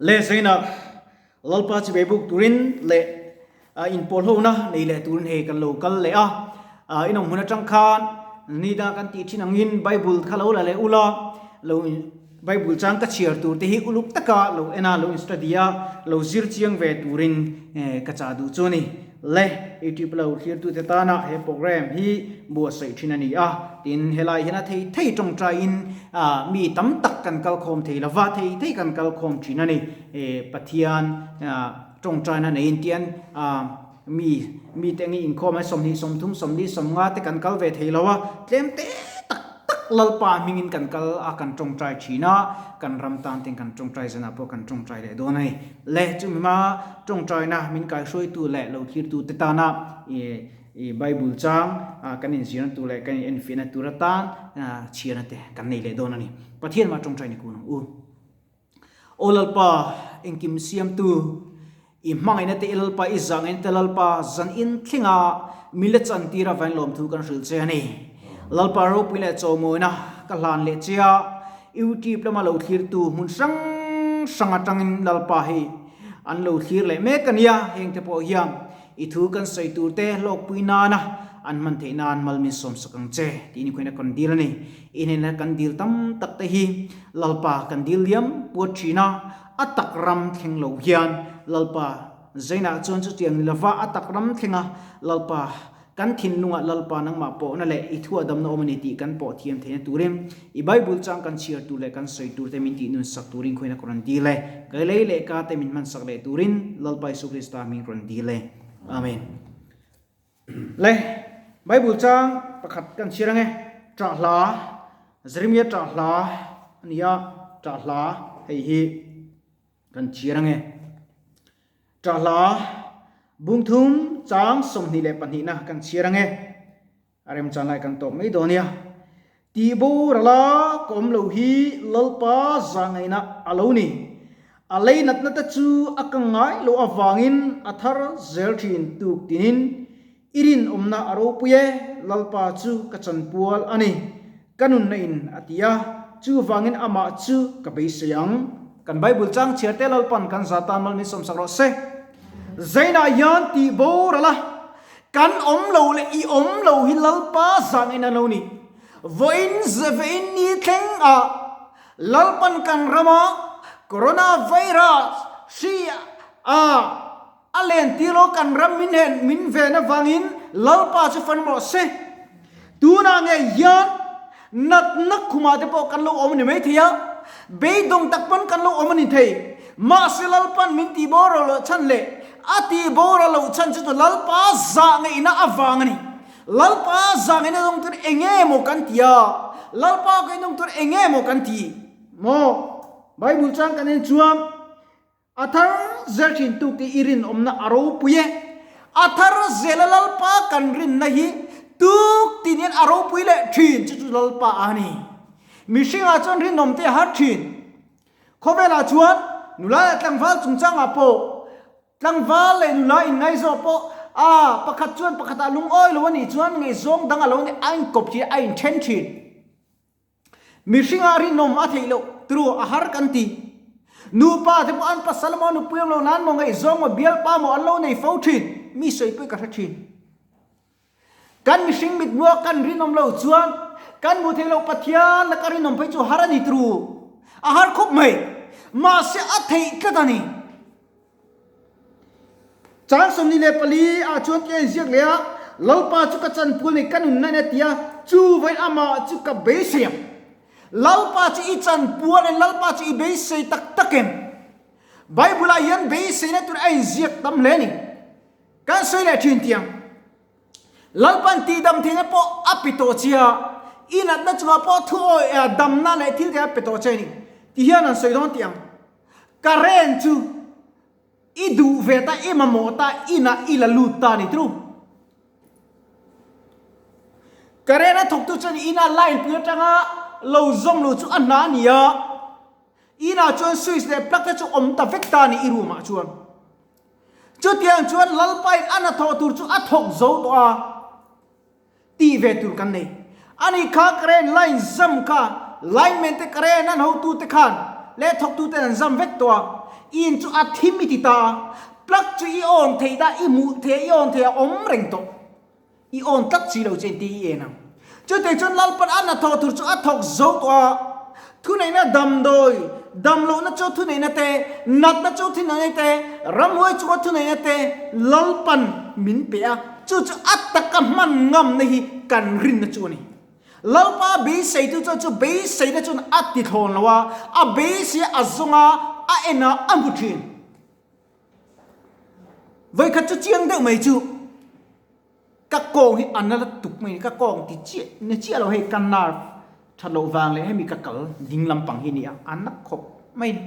Le Zaina, Lalpa chibai buk turin leh inpawl hona nei leh turin hei kan lo kal leh a. In awm hmun atang khan nida kan tih thin angin Bible kha lo la leh ula, lo Bible chang ka chhiar tur te hi uluk taka lo en a, lo in study a, lo zir chiang ve turin ka chah duh chu a ni. Le, YouTube lo thlirtute tana he program hi buatsaih thin a ni a, tin helai hian a thei thei tawngtaiin mi tam tak kan kal khawm thei lova, thei thei kan kal khawm thin a ni. Pathian tawngtaina neiin tian mi mite angin inkhawm a, 20, 30, 40, 50 te kan kal ve thei lo a, tlem te tak tak Lalpa hmingin kan kal a, kan tawngtai thin a, kan ram tan ten kan tawngtai zanah pawh kan tawngtai leh dawn a ni. Le chumi hma tawngtaina min kaihruaitu leh lo thirtu te tana i Bible chang kan inzirna tur leh kan inenfiahna tur atan chhiarna te kan nei leh dawn a ni. Pathian mah tawngtai ni kun ang u. Aw Lalpa, engkim siamtu, i hmangaihna te i Lalpa, i zahngaihna te Lalpa, zan in thlenga min la chantir avain lawmthu kan hrilh che a ni. Lalpa ropui leh chawmawina ka hlan leh che a, YouTube lama lo thlirtu hmun hrang hrang atangin Lalpa hei an lo thlir leh mek a nia, hengte pawh hian I thu kan sawi tur te hlawkpui nana an hman theih nan mal min sawmsak ang che tih ni khuaina kan dil a ni. I hnena kan dil tam tak te hi Lalpa kan dil liam puat thin a, a tak ram thleng lo hian Lalpa Zainah chuan chutiang ni lova a tak ram thleng a Lalpa Kan thinlungah Lalpa nangmah pawhna leh i thua damna awm a ni tih kan pawh thiam theihna turin i Bible chang kan chhiar tur leh kan sawi tur te min tih nun sak turin khawiin a rawn dil e. Ka lei leh ka te min hman sak leh turin Lalpa Isu Krista hming rawn dil e. Amen. Le Bible chang pakhat kan chhiar ange. Ṭah hla, Jeremiah ṭah hla a ni a, ṭah hla hei hi kan chhiar ange. Ṭahla bungthum chang 22 na kan chhiar ange. A remchan lai kan tawp mai dawn nia. Tih borala ka awm lo hi Lalpa zahngaihna a lo ni. A lei natna te chu a ka ngai loh avangin a thar zel thin tuk tinin i rinawmna a ropui e, Lalpa chu ka chanpual a ni. Ka nunna in a ti a, chuvangin amah chu ka beisei ang. Kan Bible chang chhiar te Lalpan kan za tan mal min sawmsak rawh se. Zainah hian tih boral a, kan awm lo leh i awm lo hi Lalpa zangin a lo ni. Vawiin vawiin ni thleng ah Lalpan kan rama Coronavirus hri a A len tir lo kan ram min hen min ven avangin Lalpa chu fan rawh se. Tunah ngei hian natna khumah te pawh kan lo awm a ni maithei a, beidawng tak pawn kan lo awm a ni thei. Mahse Lalpan min tih boral loh chhan leh a tih boral loh chhan chu tu Lalpa zah ngeihna avang a ni. Lalpa zah ngeihna dawng tur eng nge maw kan ti a? Lalpa ka in dawng tur eng nge maw kan ti maw? Bible chuan kan en chuan. A thar zel thin tuk tih i rinawmna a ropui e. A thar zela Lalpa kan rinna hi tuk tin hian a ropui leh thin chu chu Lalpa a ni. Mihringah chuan rinawm te a har thin. Khawvelah chuan nula leh tlangval chungchangah pawh tlangval leh nula inngaizawh pawh a pakhat chuan pakhatah lungawi lo a nih chuan ngaihzawng dang a lo nih a inkawp thin a inthen thin. Mihringah rinawm a theih loh turu a har kan ti. Nupa te pawh an pasal maw nupui awm lo nan maw ngaihzawng maw bialpa maw an lo nei fo thin. Mi sawi pawh ka hre thin. Kan mihring mithmuha kan rinawm loh chuan kan hmuh theih loh Pathian laka rinawm phei chu har a ni turu. A har khawp mai. Mahse a theih tlat a ni. Chang 24 ah chuan tia inziak leh a, Lalpa chu ka chanpual nei ka nunna in a ti a, chu vawiin amah chu ka beisei ang. Lalpa chu i chanpual in Lalpa chu i beisei tak tak em? Bible ah hian beiseina tur a inziak tam hle a ni. Kan sawi leh thin tiang. Lalpan tihdam theihna pawh a pe tawh che a, i natna chungah pawh thu awih damna leh thil te a pe tawh che a ni. Ti hian an sawi dawn tiang. Current chu i duh ve ta, i mamawh ta, inah i la lut ta a ni tru. Current a thawktu chuan inah line pui atanga lo zawm lo chu a hna a ni a, inah chuan switch leh plug te chu awm ta vek ta a ni i room ah chuan. Chutiang chuan Lalpain a hnathawh tur chu a thawk zo tawh a. Tih ve tur kan nei. Ani kha current line zam kha lineman te current an hotu te khan leh thawktu ten an zam vek tawh a. I in chu a thim i ti ta a, plug chu i on thei ta, i hmuh thei a, i on thei a awm reng tawh. I on tlat si lo che ti i en ang. Chutei chuan Lalpan a hnathawh tur chu a thawk zo tawh a, thuneihna damdawi, damlohna chu thuneihna te, natna chu thuneihna te, ramhuai chunga thuneihna te Lalpan min pe a, chu chu a taka hman ngamna hi kan rinna chu a ni. Lalpa beiseitu chuan chu beiseina chuan a ti thlawn lo a, a beisei a zawng a, a en a, a hmu thin. Vawikhat chu chiang deuh mai chu ka kawng hi a na la tuk mai ka kawng ti chiah ni chiah lo hei ka nerve that loh vang leh hemi ka kal ding lampang hi nia a na khawp mai ni.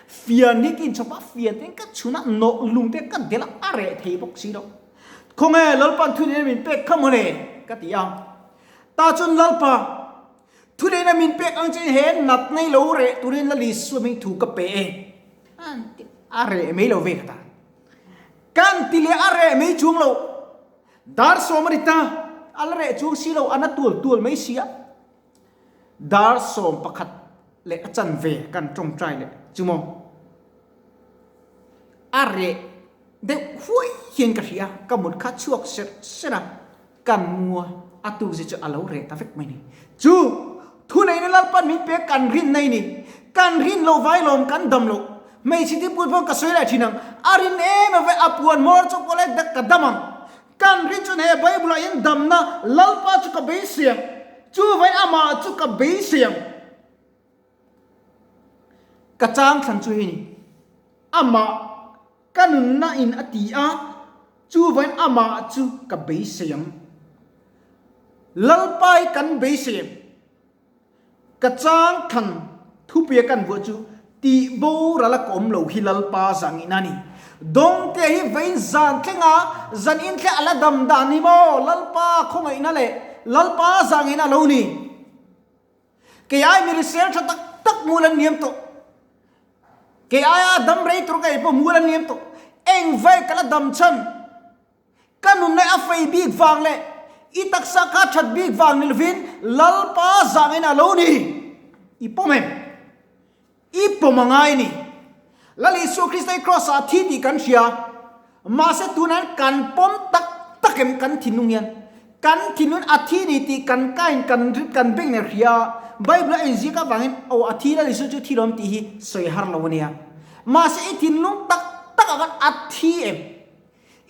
Fian hi ka inchhawp a fian te ka chhun a nawh lung te ka delh a a reh thei bawk si lo. Khawnge Lalpa'n thuneihna min pek kha mawle ka ti a. Tah chuan Lalpa thuneihna min pek ang chuan he natna hi lo reh turin Lal Isua hming thu ka pe e. An ti a reh mai lo ve ka ta. Kan ti leh a reh mai chuang lo. Dar sawm a ni ta, a la reh chuang si lo, a na tual tual mai si a. Dar 11 leh a chanve kan tawngtai leh chu maw. A reh deuh huai hian ka hria, ka mut kha chhuak serh serh a, kan mua a tu zia chu a lo reh ta vek mai ni. Chu thuneihna Lalpan min pek kan rin nai ni. Kan rin loh vai lawm kan dam loh. Hmeichhe ti put pawh ka sawi leh thin ang. A rin em a vai a puan hmawr chu pawh lai dak ka dam ang. Kan rin chuan he Bible ah hian damna Lalpa chu ka beisei ang. Chu vai amah chu ka beisei ang. Ka chang thlan chu hei ni. Amah ka nunna in a ti a, chuvain amah chu ka beisei ang. Lalpai kan beisei ang. Ka chang thlan thupui a kan vuah chu tih boral a ka awm lo hi Lalpa zangin a ni. Dawngte hi vawiin zan thleng a, zan in thleng a la dam dan hi maw Lalpa khawngaihna leh Lalpa zangin a lo ni. Kei ai mi risel tha tak tak hmul an niam tawh. Kei aia dam rei tur ka ei pawh hmul an niam tawh. Eng vai ka la dam chhan. Ka nunna a fei bik vang leh i taksa kha that bik vang ni lovin Lalpa zangin a lo ni. I pawm em? I pawm a ngai ni. Lal Isua Krista i Kraws ah thi tih kan hria. Mahse tunah hian kan pawm tak tak em kan thinlung hian. Kan thinlung a thi ni tih kan kain kan kan beng nen hria. Bible a inziak avangin aw a thi Lal Isua chu thi lawm tih hi sawi har lo a nia. Mahse i thinlung tak tak ah khan a thi em?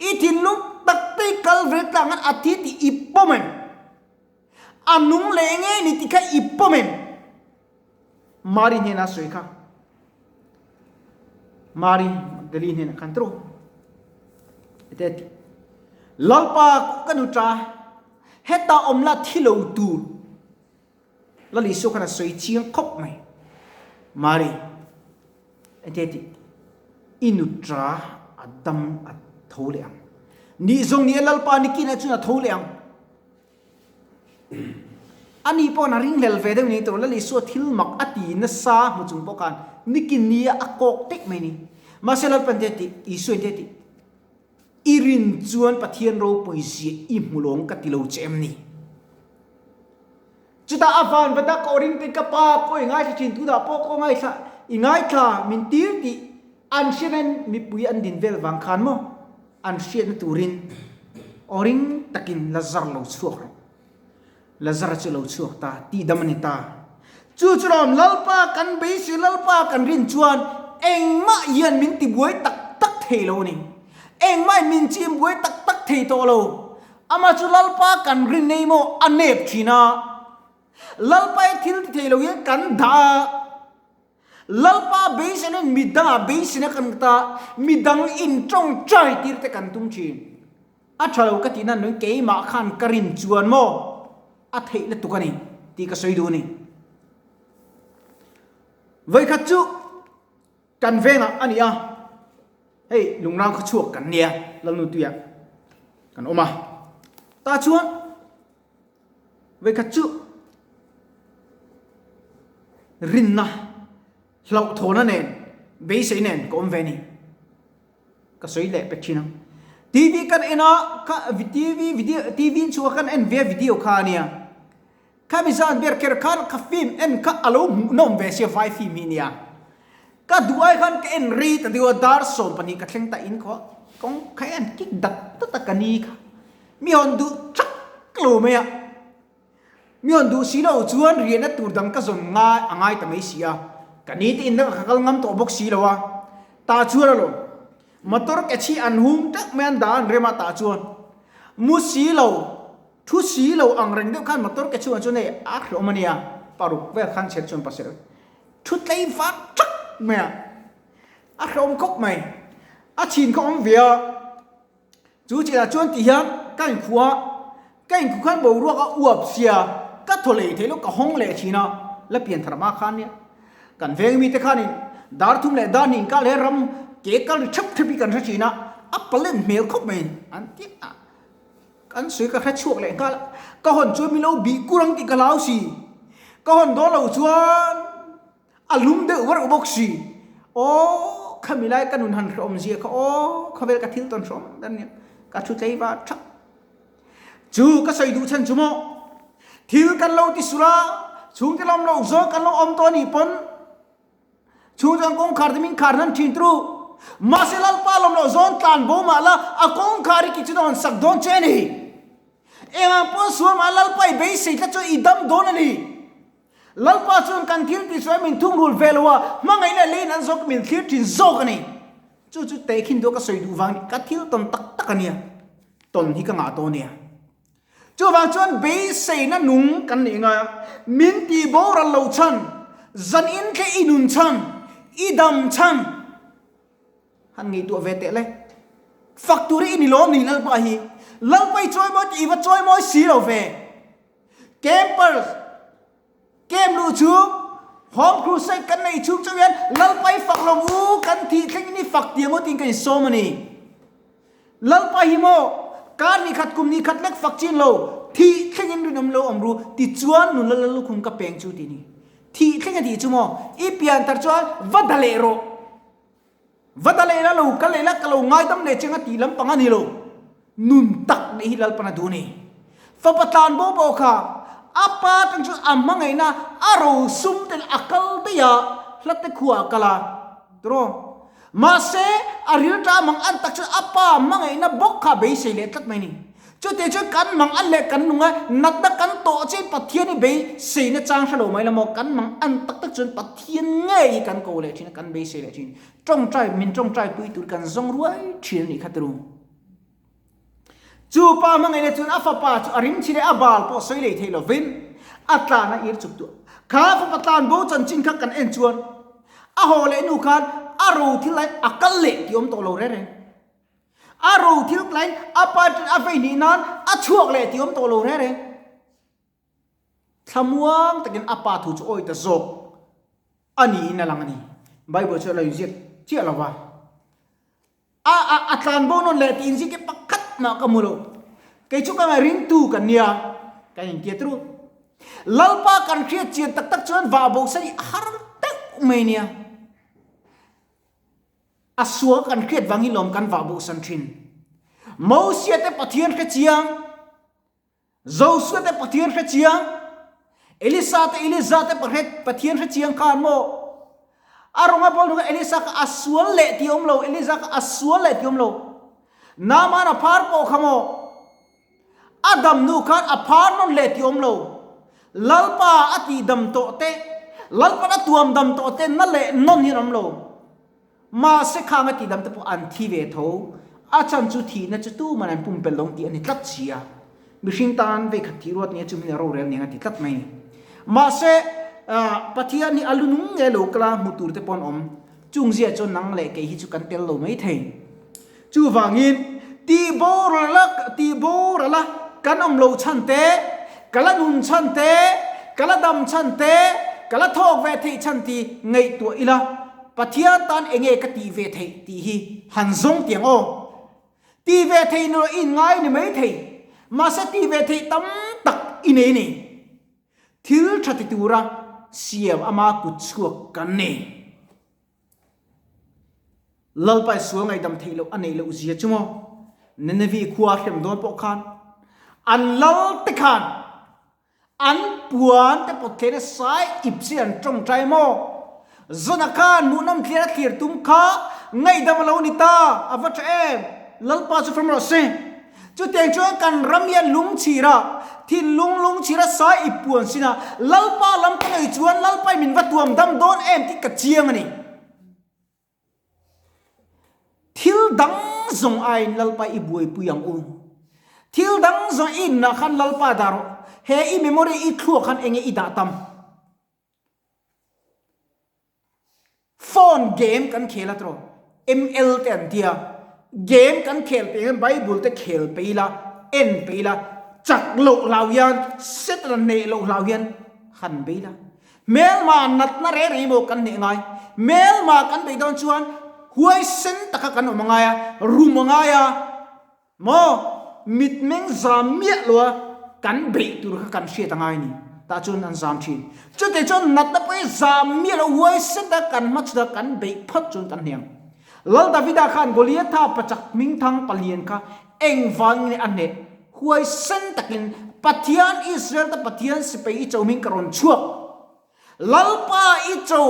I thinlung tak te i kal ve tlang khan a thi tih i pawm em? A nung leh ngei ni tih kha i pawm em? Mari hnenah sawi kha. Mari Magdalene hnenah khan tru. Ete ti. Lalpa ka nu ta heta awm la thi lo tur. Lal Isua khan a sawi chiang khawp mai. Mari ete ti. I nu ta a dam a tho leh ang. Ni zawng ni e Lalpa nikin ah chuan a tho leh ang. Ani pawh a ringhlel ve deuh ni tur Lal Isua thil mak a ti nasa hmu chung pawh khan nikin nia a kawk tek mai ni. Mahse Lalpan te ti, Isua in te ti, I rin chuan Pathian ropui zia i hmu lawng ka ti lo che em ni? Chutah a van va dak aw ring te ka pa pawh i ngaithla thin, tunah pawh ka ngaithla, i ngaithla min tir tih an hriatna mipui an din vel vang khan maw? An hriatna turin aw ring takin Lazar lo chhuak rawh. Lazar chu lo chhuak ta, tihdam a ni ta. Chu chu lawm Lalpa kan beisei, Lalpa kan rin chuan engmah hian min tibuai tak tak thei lo a ni. Engmah in min chim buai tak tak thei tawh lo. Amah chu Lalpa kan rin nei maw a nep thin a. Lalpa i thil ti thei lo hian kan dah a. Lalpa beiseina in midangah beiseina kan ta, midang in tawngtai tir te kan tum thin. A tha lo ka tih nan nui keimah khan ka rin chuan maw a theih lutuk a ni tih ka sawi duh a ni. Vawikhat chu kan vengah a ni a, hei lungrang khaw chhuak kan nia Lalnutuia kan awm a, tah chuan Vawikhat chu rinna hlauhthawna nen beisei nen ka awm ve ni. Ka sawi leh pek thin ang. TV kan en a, kha TV video TV in chhuah kan en ve video kha a nia. Khami zan ber kher khan ka film en kha a lo hmuhnawm ve sia vai film hi nia. Ka duh ai khan ka en rei ta deuh a, dar 12 ka thleng ta in khaw kawng kha en kik dat dat a ka ni kha. Mi hawn duh thak lo mai a. Mi hawn duh si lo chuan riahna tur dang ka zawn ngai a ngai ta mai si a. Ka ni te in dangah ka kal ngam tawh bawk si lo a. Tah chuan alawm. Motor ke chhi an hung teuh mai an dah an rem a tah chuan mu si lo thu si lo ang reng deuh khan motor ke chhungah chuan hei a hlawm a nia paruk vel khan chher chuan pasel thu tlei vak thak mai a a hlawm khawp mai a chhin kha awm ve a chu chinah chuan ti hian ka inkhua ka inkhu khan boruak a uap sia ka thaw lei theih lo ka hawng leh thin a la pian thar hma khan nia Kan veng mite khanin dar thum leh dar hnih inkar he ram ke kal ri thep thep hi kan hre thin a, a palen hmel khawp mai an ti a, kan sawi ka hre chhuak leh nghal a, ka hawn chuan min lo bih kur ang tih ka hlau si, ka hawn dawn lo chuan a lum deuh var bawk si, aw khami lai ka nun han hreawm zia kha aw khawvel ka thil tawn hreawm ber nia ka thu tlei va thap. Chu ka sawi duh chhan chu maw? Thil kan lo ti sul a, chhungte lawm lo zawk kan lo awm tawh a nih pawn chhung chuan kawngkhar te min khar hnan thin tru. Mahse Lalpa lawm loh zawn tlan bo mah la, a kawngkhar hi kih chu na hawn sak dawn che a ni. Engah pawn sual mah Lalpa i beisei tlat chuan i dam dawn a ni. Lalpa chuan kan thil tih sual min thungrul ve lo a, hmangaihna leiin an zawk min thlir thin zawk a ni. Chu chu tehkhin duh ka sawi duh vang ni, ka thil tawn tak tak a nia, tawn hi ka ngah tawh a nia. Chuvang chuan beiseina nung kan neih ngai a, min tih boral lo chhan, zan in thleh i nun chhan, i dam chhan, han ngaihtuah ve teh le. Fak tur hi i ni lawm ni Lalpa hi, Lalpa i chawimawi tih i va chawimawi si lo ve. Campers camp luh chu Home Crusade kan neih chhung chauh hian Lalpa i fak lo u kan thih thleng in i fak tiang u tiin ka insawm a ni. Lalpa hi maw kar ni khat kum ni khat lek fak chin lo thih thleng in rinawm lo awm ru tichuan nula la lukhum ka peng chu ti ni. Thih thleng a tih chu maw i pian thar chuan va da leh rawh. Va da leh la lo kal leh la ka lo ngaidam leh cheng a tih lampang a ni lo. Nun tak neih hi Lalpan a duh a ni. Fapa tlan bo pawh kha a pa atang chuan a hmangaihna a rosum tel a kal daih a, hlate khuaah a kal a. Tiraw? Mahse, a rilṭa mang an tak chuan a pa hmangaihna bawk kha a beisei leh tlat mai a ni. Chutih chuan kan mang an leh kan nung a, natna kan tawh chian Pathian hi beiseina chang hre lo mai la maw, kan mang an tak tak chuan Pathian ngei hi kan ko leh thin a, kan beisei leh thin. Tawngtai, min tawngtai pui tur kan zawng ruai thin a nih kha turu. Chu pa hmangaihna chuan a fapa chu a rim chi leh a bal pawh sawi lei thei lovin a tlan a ir chuk tuah. Kha fapa tlan bo chanchin kha kan en chuan a haw leh nu khan a ro thil laiin a kal leh tih awm tawh lo reng reng. A ro thil tlaiin a pa ṭin a vei hnih nan a chhuak leh tih awm tawh lo reng reng. Thlamuang takin a pa thu chu awi ta zawk a niin a lang a ni. Bible chu a lo inziak chiah lo va. A a a tlan bo nawn leh tih inziak hi pakhat mah ka hmu lo. Kei chu ka ngaih ringtu kan nia, kan intia tru. Lalpa kan hriat chian tak tak chuan vah bo sa hi a har deuh mai nia. A sual kan hriat vang hi lawm kan vah bohsan thin. Mosia te Pathian hre chiang, Josua te Pathian hre chiang, Elisa te Eliza te Pathian hre chiang khan maw? A rawnga bawl hnu kha Elisa kha a sual leh ti awm lo, Eliza kha a sual leh ti awm lo. Naaman a phar pawh kha maw? A dam hnu khan a phar nawn leh ti awm lo. Lalpa a tih dam tawh te, Lalpan a tuam dam tawh te na leh nawn hian awm lo. Mahse khang a tih dam te pawh an thi ve tho. A chan chu thihna chu tuman an pumpelh lo tih a ni tlat si a. Mihring tan veikhat thih ruat nia chu hmin a rorel nen a ti tlat mai ni. Mahse Pathian hi a lu nung nge lo kala hmu tur te pawh an awm. Chung zia chuan nang leh kei hi chu kan tel lo mai thei. Chuvangin, tihborala tihborala kan awm lo chhan te, ka la nun chhan te, ka la dam chhan te, ka la thawk ve theih chhan ti ngaihtuah ila, Pathian tan enge ka tih ve theih tih hi han zawng tiang aw. Tih ve theih nulo i inngai ni mai thei, mahse tih ve theih tam tak i nei ni. Thil tha ti tura siam ama kut chhuak kan ni. Lalpa sual ngaihdam theih loh a neih loh zia chu maw? Nineveh khua hrem dawn pawh khan an lal te khan an puan te pawt thleina sai ip si an tawngtai maw? Zona khan hmuhnawm thlir a thlir tum kha ngaihdam a lo ni ta, a va tha em? Lalpa chu fam rawh se. Chutiang chuan kan ram hian lungchhira, thinlung lungchhira sai i puan sin a, Lalpa lam ka ngaih chuan Lalpa i min va tuam dam dawn em tih ka chiang a ni. Thil dang zawng aiin Lalpa i buaipui ang u. Thil dang zawng i innah khan Lalpa dah rawh. He i memory i thluak khan enge i dah tam? Phone game kan khel a tawh, ML te an tia, game kan khel peng hian Bible te khel pe ila, en pe ila, chak loh hlau hian, Satan hneh loh hlau hian han bei ila. Hmelma natna reng reng emaw kan hneh ngai. Hmelma kan beih dawn chuan huaisen taka kan awm a ngai a, rum a ngai a. Maw? Mitmeng zam miah lo a kan beih tur kha kan hriat a ngai ni. Tah chuan an zam thin. Chutih chuan natna pawh hi zam miah lo huai set a kan hmachhut a kan beih phawt chuan kan hniam. Lal Davida khan Goliatha pachak hmingthang palian kha engvangin nge a hneh? Huaisen takin Pathian Israel te Pathian sipai i cho hming ka rawn chhuak. Lalpa i cho,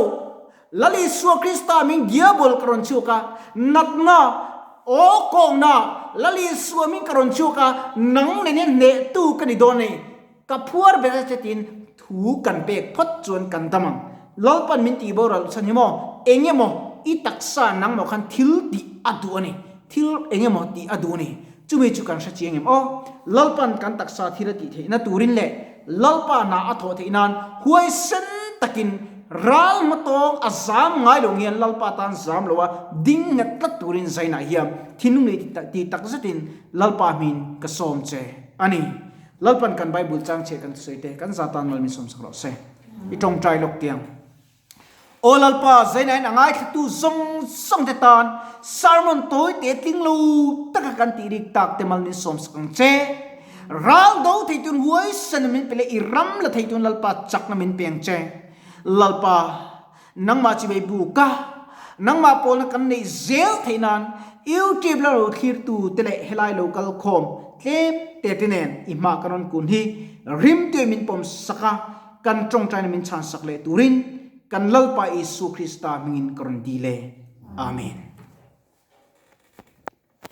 Lal Isua Krista min diabol ka rawn chhuak a, natna, aw kawngna, Lal Isua min ka rawn chhuak a, nang nen hian hnehtu ka ni dawn a ni. Ka phuar ber a che tiin thu kan pek phawt chuan kan dam ang. Lalpan min tih boral chhan hi maw, eng emaw i taksa nangmah khan thil tih a duh a ni, thil eng emaw tih a duh a ni. Chumi chu kan hre chiang em aw? Lalpan kan taksa thil a tih theihna turin leh Lalpa hna a thawh theih nan huaisen takin ral hmatawng a zam ngai lo ngian Lalpa tan zam lo a ding nghet tlat turin zainah hian thinlung leh tih tak zetin Lalpa hmin ka sawm che a ni. Lalpan kan Bible chang chhiah kan thusawi te kan za tan mal min sawm sak rawh se. I tawngtai lawk tiang. Aw Lalpa, zainain a ngaithlatu zawng zawng te tan sermon tawi te tling lo taka kan tih rik tak te mal min sawm sak ang che. Ral do thei tun huaisen min pe leh i ram la thei tun Lalpa chakna min pe ang che. Lalpa, nangmah chivei buka nangmah pawlna kan neih zel theih nan YouTube la lo thlirtu te leh helai lo kal khawm tlem te te nen i hma ka rawn kun hi rimtuai min pawm sak a, Kan tawngtaina min chhansak leh turin kan Lalpa Isu Krista hmingin ka rawn dil e. Amen.